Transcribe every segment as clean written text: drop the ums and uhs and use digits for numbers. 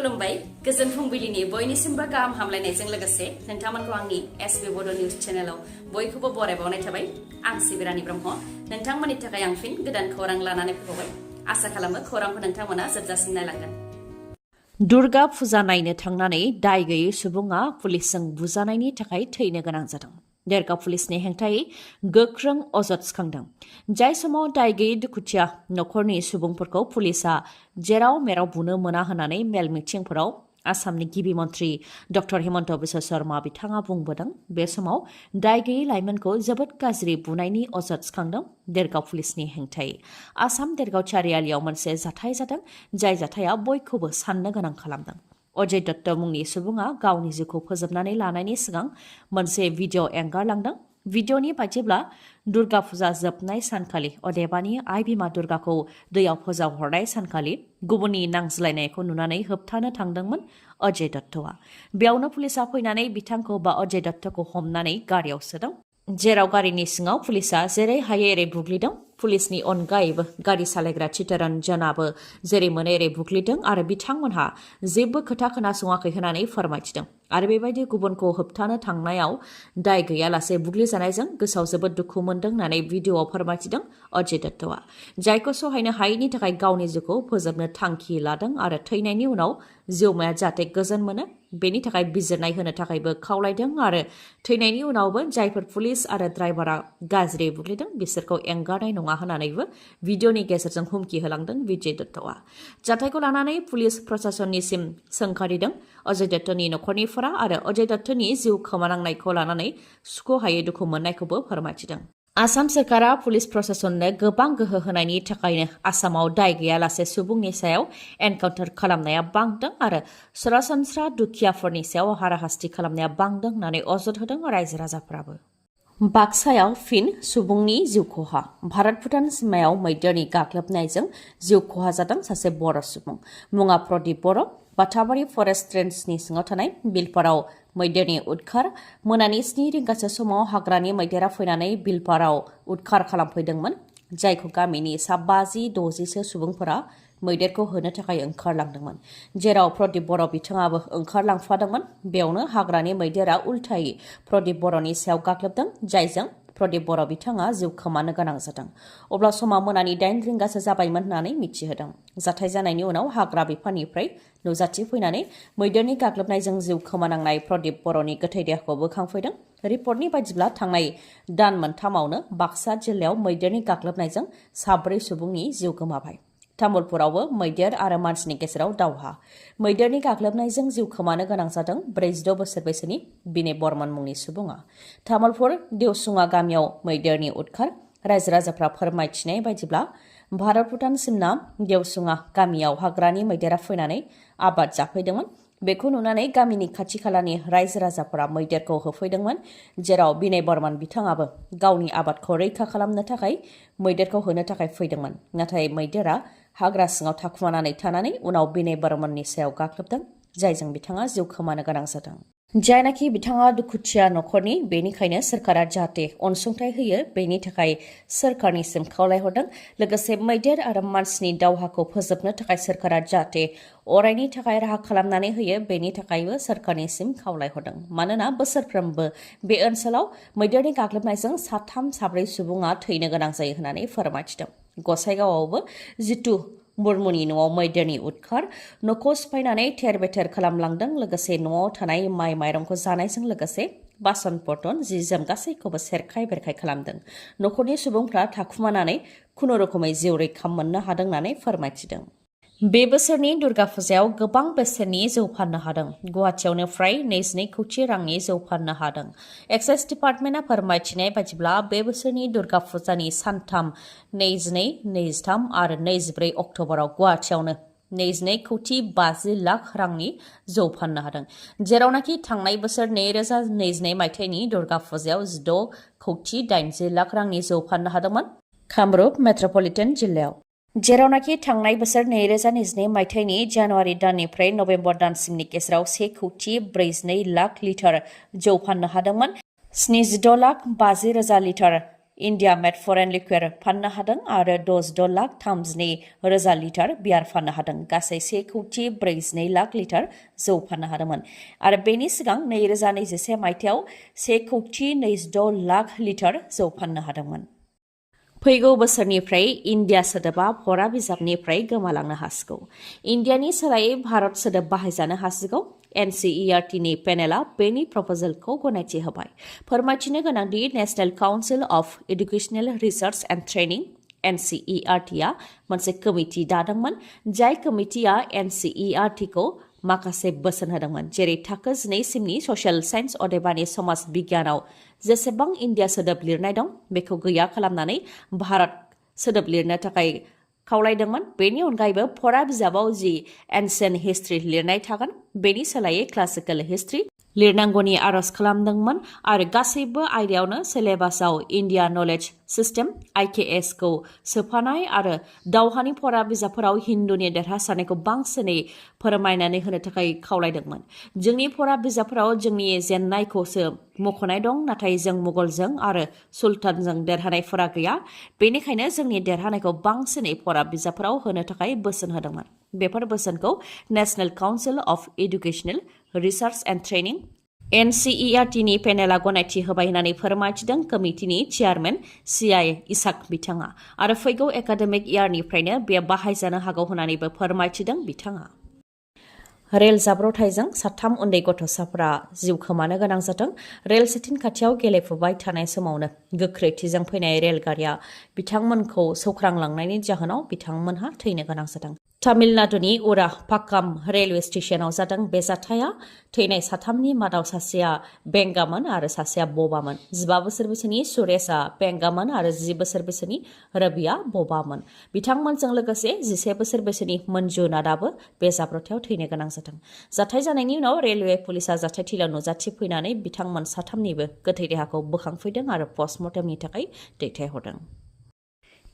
खुलुमबाय गोजोन फुंबिलिनि बयनिसिमबो गाहाम हामलायनायजों लोगोसे नोंथांमोनखौ आंनि एसबी बड' निउज चेनेलाव बयखौबो बरायबावनाय थाबाय आं सिबिरानि ब्रह्म नोंथांमोननि थाखाय आं फिन गोदान खौरां लानानै फैबावबाय आसा खालामो खौरांखौ नोंथांमोना जोबजासिम नायलांगोन। दुर्गा फुजा नायनो थांनानै दाय गैयै सुबुङा पुलिसजों बुजानायनि थाखाय थैनो गोनां जादों। देरगाव पुलिसनि हेंथायै गोख्रों अजद सिखांदों। जाय समाव दाय गैयै दुखुथिया नखरनि सुबुंफोरखौ पुलिसा जेराव मेराव बुनो मोना होननानै मेल मिटिंफोराव आसामनि गिबि मन्त्रि डक्टर हिमन्त बिश्व शर्मा बिथाङा बुंबोदों। बे समाव दाय गैयै लाइमोनखौ जोबोद गाज्रि बुनायनि अजद सिखांदों देरगाव पुलिसनि हेंथायै। आसाम देरगाव चारियालियाव मोनसे जाथाय जादों जाय जाथाया बयखौबो साननो गोनां खालामदों। अजय दत्त मुंनि सुबुङा गावनि जिउखौ फोजोबनानै लानायनि सिगां मोनसे भिडिअ' एंगारलांदों। भिडिअ'नि बायदिब्ला दुर्गा फुजा जोबनाय सानखालि अदेबानि आइ बिमा दुर्गाखौ दैयाव फोजावहरनाय सानखालि गुबुननि नांज्लायनायखौ नुनानै होबथानो थांदोंमोन अजय दत्तआ। बेयावनो पुलिसा फैनानै बिथांखौ बा अजय दत्तखौ हमनानै गारियाव सोदों। जेराव गारिनि सिङाव पुलिसा जेरै हायो एरै बुग्लिदों। पुलिसनि अनगायैबो गारि सालायग्रा चित्तरन्जनाबो जेरै मोनो एरै बुग्लिदों आरो बिथांमोनहा जेबो खोथा खोनासङाखै होननानै फोरमायथिदों। आरो बेबायदि गुबुनखौ होबथानो थांनायाव दाय गैयालासे बुग्लिजानायजों गोसोआव जोबोद दुखु मोनदों होननानै भिडिअ'आव फोरमायथिदों अजय दत्तआ। जायखौ सहायनो हायैनि थाखाय गावनि जिउखौ फोजोबनो थांखि लादों आरो थैनायनि उनाव जिउमाया जाहाथे गोजोन मोनो बेनि थाखाय बिजिरनाय होनो थाखायबो खावलायदों आरो थैनायनि उनावबो जायफोर पुलिस आरो ड्राइभारा गाज्रि बुग्लिदों बिसोरखौ एंगारनाय नङा होननानैबो भिडिअ'नि गेजेरजों हुमखि होलांदों विजय दत्तआ। जाथायखौ लानानै पुलिस प्रशासननिसिम सोंखारिदों। अजय दत्तनि नखरनिफोरा आरो अजय दत्तनि जिउ खोमानांनायखौ लानानै सुख'हायै दुखु मोननायखौबो फोरमायथिदों। आसाम सोरखारा पुलिस प्रशासननो गोबां गोहो होनायनि थाखायनो आसामाव दाय गैयालासे सुबुंनि सायाव एनकाउन्टार खालामनाया बांदों आरो सरासनस्रा दुखियाफोरनि सायाव हाराहास्ति खालामनाया बांदों होननानै अजद होदों रायजो राजाफोराबो। बाक्सायाव फिन सुबुंनि जिउ खहा। भारत भुटान सीमायाव मैदेरनि गाग्लोबनायजों जिउ खहा जादों सासे बर' सुबुं। मुङा प्रदीप बर'। बाथाबारि फरेस्ट रेन्जनि सिङाव थानाय बिलपाराव मैदेरनि उदखार। मोनानि 7 रिंगासो समाव हाग्रानि मैदेरा फैनानै बिलपाराव उदखार खालामफैदोंमोन। जायखौ गामिनि सा 50-60सो सुबुंफोरा मैदेरखौ होनो थाखाय ओंखारलांदोंमोन। जेराव प्रदीप बर' बिथाङाबो ओंखारलांफादोंमोन। बेयावनो हाग्रानि मैदेरा उल्थायै प्रदीप बर'नि सायाव गाग्लोबदों जायजों प्रदीप बर' बिथाङा जिउ खोमानो गोनां जादों। अब्ला समा मोनानि 8 रिंगासो जाबायमोन होननानै मिथिहोदों। जाथाय जानायनि उनाव हाग्रा बिफाननिफ्राय नुजाथि फैनानै मैदेरनि गाग्लोबनायजों जिउ खोमानांनाय प्रदीप बर'नि गोथै देहाखौ बोखांफैदों। रिपर्टनि बायदिब्ला थांनाय दान मोनथामावनो बाक्सा जिल्लायाव मैदेरनि गाग्लोबनायजों 4 सुबुंनि जिउ गोमाबाय। तामुलपुरावबो मैदेर आरो मानसिनि गेजेराव दावहा। मैदेरनि गाग्लोबनायजों जिउ खोमानो गोनां जादों 46 बोसोर बैसोनि बिने बर्मन मुंनि सुबुङा। तामुलपुर देवसुङा गामियाव मैदेरनि उदखार। रायजो राजाफ्रा फोरमायथिनाय बायदिब्ला भारत भुटान सिमना देवसुङा गामियाव हाग्रानि मैदेरा फैनानै आबाद जाफैदोंमोन। बेखौ नुनानै गामिनि खाथि खालानि रायजो राजाफोरा मैदेरखौ होफैदोंमोन। जेराव बिने बर्मन बिथाङाबो गावनि आबादखौ रैखा खालामनो थाखाय मैदेरखौ होनो थाखाय फैदोंमोन। नाथाय मैदेरा हाग्रा सिङाव थाखुमानानै थानानै उनाव बिने बर्मननि सायाव गाग्लोबदों जायजों बिथाङा जिउ खोमानो गोनां जादों। जायनाखि बिथाङा दुखुथिया नखरनि बेनिखायनो सोरखारा जाहाथे अनसुंथाइ होयो बेनि थाखाय सोरखारनिसिम खावलायहरदों। लोगोसे मैदेर आरो मानसिनि दावहाखौ फोजोबनो थाखाय सोरखारा जाहाथे अरायनि थाखाय राहा खालामनानै होयो बेनि थाखायबो सोरखारनिसिम खावलायहरदों। मानोना बोसोरफ्रोमबो बे ओनसोलाव मैदेरनि गाग्लोबनायजों 3-4 सुबुङा थैनो गोनां जायो होननानै फोरमायथिदों। गसाइगावआवबो जितु मुर्मुनि न'आव मैदेरनि उदखार। न'खौ सिफायनानै थेर बेथेर खालामलांदों। लोगोसे न'आव थानाय माइ माइरंखौ जानायजों लोगोसे बासन बर्तन जि जोम गासैखौबो सेरखाय बेरखाय खालामदों। न'खरनि सुबुंफ्रा थाखुमानानै खुनुरुखुमै जिउ रैखा मोननो हादों होननानै फोरमायथिदों। बे बोसोरनि दुर्गा फुजायाव गोबां बेसेननि जौ फाननो हादों। गुवाहाटियावनो फ्राय 22 कौटि रांनि जौ फाननो हादों। एक्साइज डिपार्टमेन्टआ फोरमायथिनाय बायदिब्ला बे बोसोरनि दुर्गा फुजानि सानथाम 22, 23 आरो 24 अक्ट'बराव गुवाहाटियावनो 22 कौटि 50 लाख रांनि जौ फाननो हादों। जेरावनाखि थांनाय बोसोर 2022 मायथाइनि दुर्गा फुजायाव 16 कौटि 80 लाख रांनि जौ फाननो हादोंमोन कामरुप मेट्रपलिटन जिल्लायाव। जेरावनाखि थांनाय बोसोर 2022 मायथाइनि जानुवारि दाननिफ्राय नभेम्बर दानसिमनि गेजेराव 1 कौटि 42 लाख लिटार जौ फाननो हादोंमोन। 76 लाख 50 रोजा लिटार इन्डिया मेड फरेन लिकुइड फाननो हादों आरो 6.32 लिटार बियार फाननो हादों। गासै 1.42 लाख लिटार जौ फाननो हादोंमोन आरो बेनि सिगां 2021 मायथाइयाव 1.26 लाख लिटार जौ फाननो हादोंमोन। फैगौ बोसोरनिफ्राय इन्डिया सोदोबा फरा बिजाबनिफ्राय गोमालांनो हासिगौ। इन्डियानि सोलायै भारत सोदोब बाहायजानो हासिगौ। NCERT नि पेनेला बेनि प्रप'जेलखौ गनायथि होबाय। फोरमायथिनो गोनांदि national council of educational research and training NCERT आ मोनसे कमिटि दादोंमोन, जाय कमिटिया NCERT खौ माखासे बोसोन होदोंमोन, जेरै थाखो 12 सिमनि ससियेल साइन्स अदेबानि समाज बिगियानाव जेसेबां इन्डिया सोदोब लिरनाय दं बेखौ गैया खालामनानै भारत सोदोब लिरनो थाखाय खावलायदोंमोन। बेनि अनगायैबो फरा बिजाबाव जि एन्सियेन्ट हिस्ट्रि लिरनाय थागोन बेनि सोलायै क्लासिकेल हिस्ट्रि लिरनांगौनि आर'ज खालामदोंमोन आरो गासैबो आयदायावनो सिलेबासाव इन्डिया नलेज सिस्टेम IKS खौ सोफानाय आरो दावहानि फरा बिजाबफोराव हिन्दुनि देरहासारनायखौ बांसिनै फोरमायनानै होनो थाखाय खावलायदोंमोन। जोंनि फरा बिजाबफोराव जोंनि जेननायखौसो मख'नाय दं, नाथाय जों मुगलजों आरो सुल्तानजों देरहानायफोरा गैया। बेनिखायनो जोंनि देरहानायखौ बांसिनै फरा बिजाबफोराव होनो थाखाय बोसोन होदोंमोन। बेफोर बोसोनखौ national council of educational research and training NCERT नि पेनेला गनायथि होबाय होननानै फोरमायथिदों कमिटिनि चेयारमेन CI इसाक बिथाङा आरो फैगौ एकाडेमिक इयारनिफ्रायनो बे बाहायजानो हागौ होननानैबो फोरमायथिदों बिथाङा। रेल जाब्रबथायजों 3 उन्दै गथ'साफोरा जिउ खोमानो गोनां जादों। रेल सेटिन खाथियाव गेलेफुबाय थानाय समावनो गोख्रैथिजों फैनाय रेलगारिया बिथांमोनखौ सौख्रांलांनायनि जाहोनाव बिथांमोनहा थैनो गोनां जादों। तामिलनाडुनि उरा पाक्काम रेलवे स्टेशनाव जादों बे जाथाया। थैनाय 3नि मादाव सासेया बेंगामोन आरो सासेया बबामोन। 15 बोसोर बैसोनि सुरेशआ बेंगामोन आरो 10 बोसोर बैसोनि रबिया बबामोन। बिथांमोनजों लोगोसे 11 बोसोर बैसोनि मन्जु नादाबो बे जाब्रबथायाव थैनो गोनां जादों। जाथाय जानायनि उनाव रेलवे पुलिसा जाथायथिलियाव नुजाथिफैनानै बिथांमोन 3निबो गोथै देहाखौ बोखांफैदों आरो पस्टमर्टेमनि थाखाय दैथायहरदों।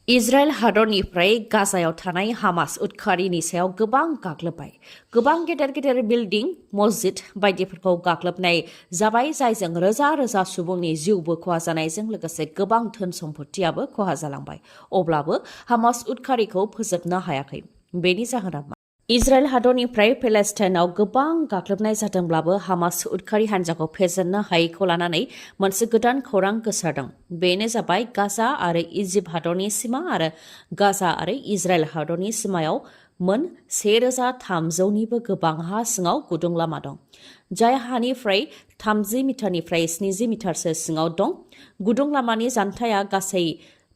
इजराइल हादरनिफ्राय गाजायाव थानाय हामास उदखारिनि सायाव गोबां गाग्लोबबाय। गोबां गेदेर गेदेर बिल्डिं, मस्जिद बायदिफोरखौ गाग्लोबनाय जाबाय, जायजों रोजा रोजा सुबुंनि जिउबो खहा जानायजों लोगोसे गोबां धोन सम्पथियाबो खहा जालांबाय। अब्लाबो हामास उदखारिखौ फोजोबनो हायाखै। बेनि जाहोना मा? इजराइल हादरनिफ्राय पेलेस्टाइनाव गोबां गाग्लोबनाय जादोंब्लाबो हामास उदखारि हान्जाखौ फेजेननो हायैखौ लानानै मोनसे गोदान खौरां गोसारदों। बेनो जाबाय गाजा आरो इजिप्ट हादरनि सिमा आरो गाजा आरो इजराइल हादरनि सिमायाव मोन 1300निबो गोबां हा सिङाव गुदुं लामा दं, जाय हानिफ्राय 30 मिटारनिफ्राय 70 मिटारसो सिङाव दं। गुदुं लामानि जानथाया गासै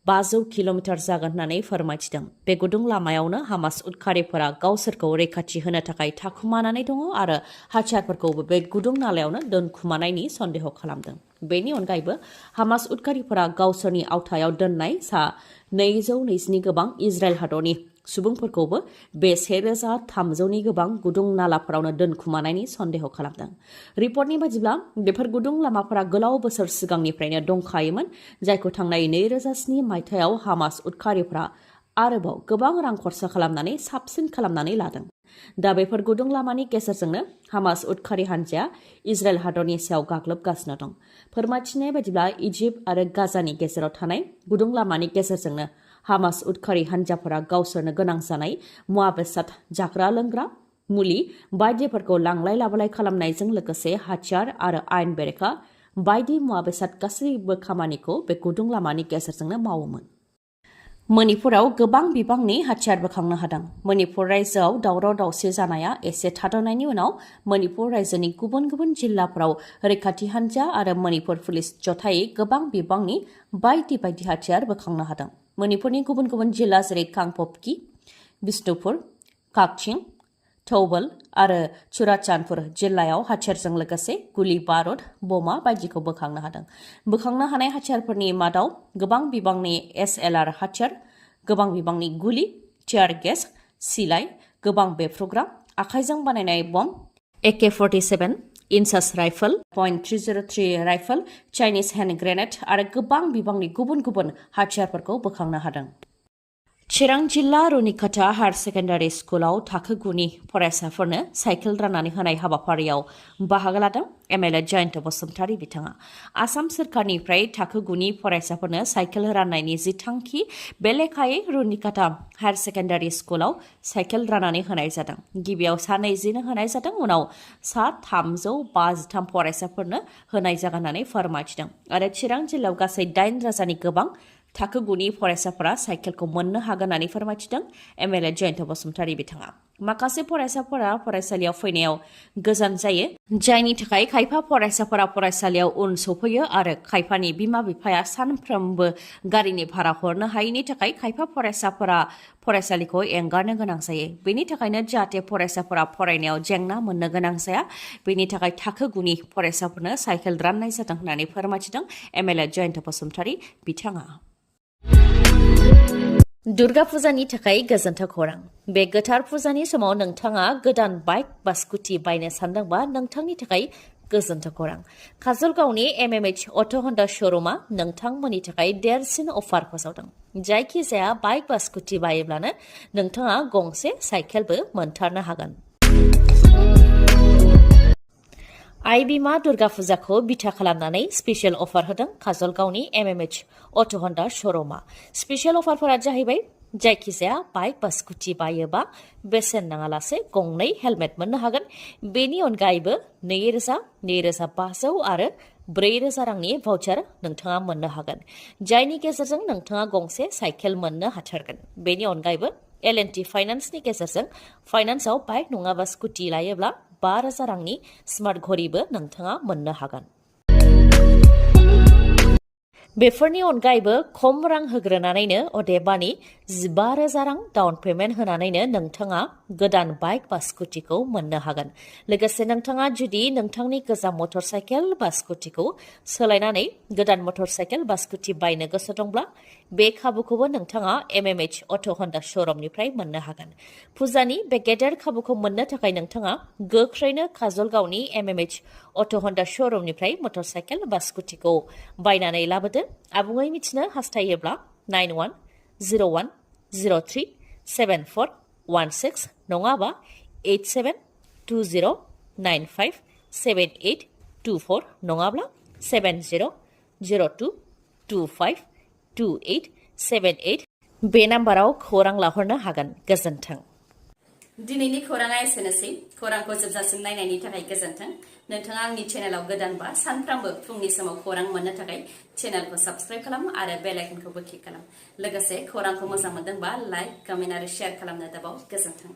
500 किल'मिटार जागोन होननानै फोरमायथिदों। बे गुदुं लामायावनो हामास उदखारिफोरा गावसोरखौ रैखाथि होनो थाखाय थाखुमानानै दङ आरो हाथियारफोरखौबो बे गुदुं नालायावनो दोनखुमानायनि सन्देह खालामदों। बेनि अनगायैबो हामास उदखारिफोरा गावसोरनि आवथायाव दोननाय सा 220नि गोबां इजराइल हादरनि सुबुंफोरखौबो बे 1300नि गोबां गुदुं नालाफोरावनो दोनखुमानायनि सन्देह खालामदों। रिपर्टनि बायदिब्ला बेफोर गुदुं लामाफोरा गोलाव बोसोर सिगांनिफ्रायनो दंखायोमोन, जायखौ थांनाय 2007 मायथाइयाव हामास उदखारिफोरा आरोबाव गोबां रां खरसा खालामनानै साबसिन खालामनानै लादों। दा बेफोर गुदुं लामानि गेजेरजोंनो हामास उदखारि हान्जाया इजराइल हादरनि सायाव गाग्लोबगासिनो दं। फोरमायथिनाय बायदिब्ला इजिप्ट आरो गाजानि गेजेराव थानाय गुदुं लामानि गेजेरजोंनो हामास उदखारि हान्जाफोरा गावसोरनो गोनां जानाय मुवा बेसाद, जाग्रा लोंग्रा, मुलि बायदिफोरखौ लांलाय लाबोलाय खालामनायजों लोगोसे हाथियार आरो आयेन बेरेखा बायदि मुवा बेसाद गासैबो खामानिखौ बे गुदुं लामानि गेजेरजोंनो मावोमोन। मणिपुराव गोबां बिबांनि हाथियार बोखांनो हादों। मणिपुर रायजोआव दावराव दावसि जानाया एसे थाद'नायनि उनाव मणिपुर रायजोनि गुबुन गुबुन जिल्लाफोराव रैखाथि हान्जा आरो मणिपुर पुलिस जथायै गोबां बिबांनि बायदि बायदि हाथियार बोखांनो हादों। मणिपुरनि गुबुन गुबुन जिल्ला जेरै कांपपकि, बिष्णुपुर, काकचिं, थौबल आरो चुराचान्दपुर जिल्लायाव हाथियारजों लोगोसे गुलि बारुद, बमा बायदिखौ बोखांनो हादों। बोखांनो हानाय हाथियारफोरनि मादाव गोबां बिबांनि SLR हाथियार, गोबां बिबांनि गुलि, टियार गेस, सिलाइ, गोबां बेफ्रुग्रा, आखाइजों बानायनाय bomb, AK-47 INSAS rifle, .303 rifle, Chinese hand grenade आरो गोबां बिबांनि गुबुन गुबुन हाथियारफोरखौ बोखांनो हादों। चिरां जिल्ला रुनिकाटा हायर सेकेन्डारि स्कुलाव थाखो 9नि फरायसाफोरनो साइकेल राननानै होनाय हाबाफारियाव बाहागो लादों एमएलए जयन्त बसुमतारी बिथाङा। आसाम सोरखारनिफ्राय थाखो 9नि फरायसाफोरनो साइकेल राननायनि जि थांखि बे लेखायै रुनिकाटा हायर सेकेन्डारि स्कुलाव साइकेल राननानै होनाय जादों। गिबियाव सा 20नो होनाय जादों, उनाव सा 353 फरायसाफोरनो होनाय जागोन होननानै फोरमायथिदों आरो चिरां जिल्लायाव गासै 8,000नि गोबां थाखो 9नि फरायसाफोरा साइकेलखौ मोननो हागोन होननानै फोरमायथिदों एमएलए जयन्त बसुमतारी बिथाङा। माखासे फरायसाफोरा फरायसालियाव फैनायाव गोजान जायो, जायनि थाखाय खायफा फरायसाफोरा फरायसालियाव उन सफैयो आरो खायफानि बिमा बिफाया सानफ्रोमबो गारिनि भारा हरनो हायैनि थाखाय खायफा फरायसाफोरा फरायसालिखौ एंगारनो गोनां जायो। बेनि थाखायनो जाहाथे फरायसाफोरा फरायनायाव जेंना मोननो गोनां जाया, बेनि थाखाय थाखो 9नि फरायसाफोरनो साइकेल राननाय जादों होननानै फोरमायथिदों एमएलए जयन्त बसुमतारी बिथाङा। दुर्गा फुजानि थाखाय गोजोनथाव खौरां। बे गोथार फुजानि समाव नोंथाङा गोदान बाइक बा स्कुटि बायनो सानदोंबा नोंथांनि थाखाय गोजोनथाव खौरां। काजलगावनि एमएमएच अट' हन्डा श'रुमा नोंथांमोननि थाखाय देरसिन अफार फोसावदों। जायखिजाया बाइक बा स्कुटि बायोब्लानो नोंथाङा गंसे साइकेलबो मोनथारनो हागोन। आइ बिमा दुर्गा फुजाखौ बिथा खालामनानै स्पेशल अफार होदों काजलगावनि एमएमएच अट' हन्डा श'रुमा। स्पेशल अफारफोरा जाहैबाय जायखिजाया बाइक बा स्कुटि बायोबा बेसेन नाङालासे गंनै हेलमेट मोननो हागोन। बेनि अनगायैबो 2,000, 2,500 आरो 4,000 रांनि भाउचार नोंथाङा मोननो हागोन, जायनि गेजेरजों नोंथाङा गंसे साइकेल मोननो हाथारगोन। बेनि अनगायैबो L&T फाइनान्सनि गेजेरजों फाइनान्सआव बाइक नङाबा स्कुटि लायोब्ला 5,000 रांनि स्मार्ट घड़ीबो नोंथाङा मोननो हागोन। बेफोरनि अनगायैबो खम रां होग्रोनानैनो अदेबानि 15,000 रां डाउन पेमेन्ट होनानैनो नोंथाङा गोदान बाइक बा स्कुटिखौ मोननो हागोन। लोगोसे नोंथाङा जुदि नोंथांनि गोजाम मटर साइकेल बा स्कुटिखौ सोलायनानै गोदान मटर साइकेल बा स्कुटि बायनो गोसो दंब्ला बे खाबुखौबो नोंथाङा एमएमएच अट' हन्डा श'रुमनिफ्राय मोननो हागोन। फुजानि बे गेदेर खाबुखौ मोननो थाखाय नोंथाङा गोख्रैनो काजलगावनि एमएमएच अट' हन्डा श'रुमनिफ्राय मटर साइकेल बा स्कुटिखौ बायनानै लाबोदो। आबुङै मिथिनो हास्थायोब्ला 9101037416 नङाबा 8720957824 नङाब्ला 7002252878 बे नाम्बाराव खौरां लाहरनो हागोन। गोजोन्थों। दिनैनि खौराङा एसेनोसै। खौरांखौ जोबजासिम नायनायनि थाखाय गोजोन्थों। नोंथाङा आंनि चेनेलाव गोदानबा सानफ्रामबो फुंनि समाव खौरां मोननो थाखाय चेनेलखौ साबस्क्राइब खालाम आरो बेल आइकनखौबो क्लिक खालाम। लोगोसे खौरांखौ मोजां मोनदोंबा लाइक, कमेन्ट आरो शेयार खालामनो दाबाव। गोजोन्थों।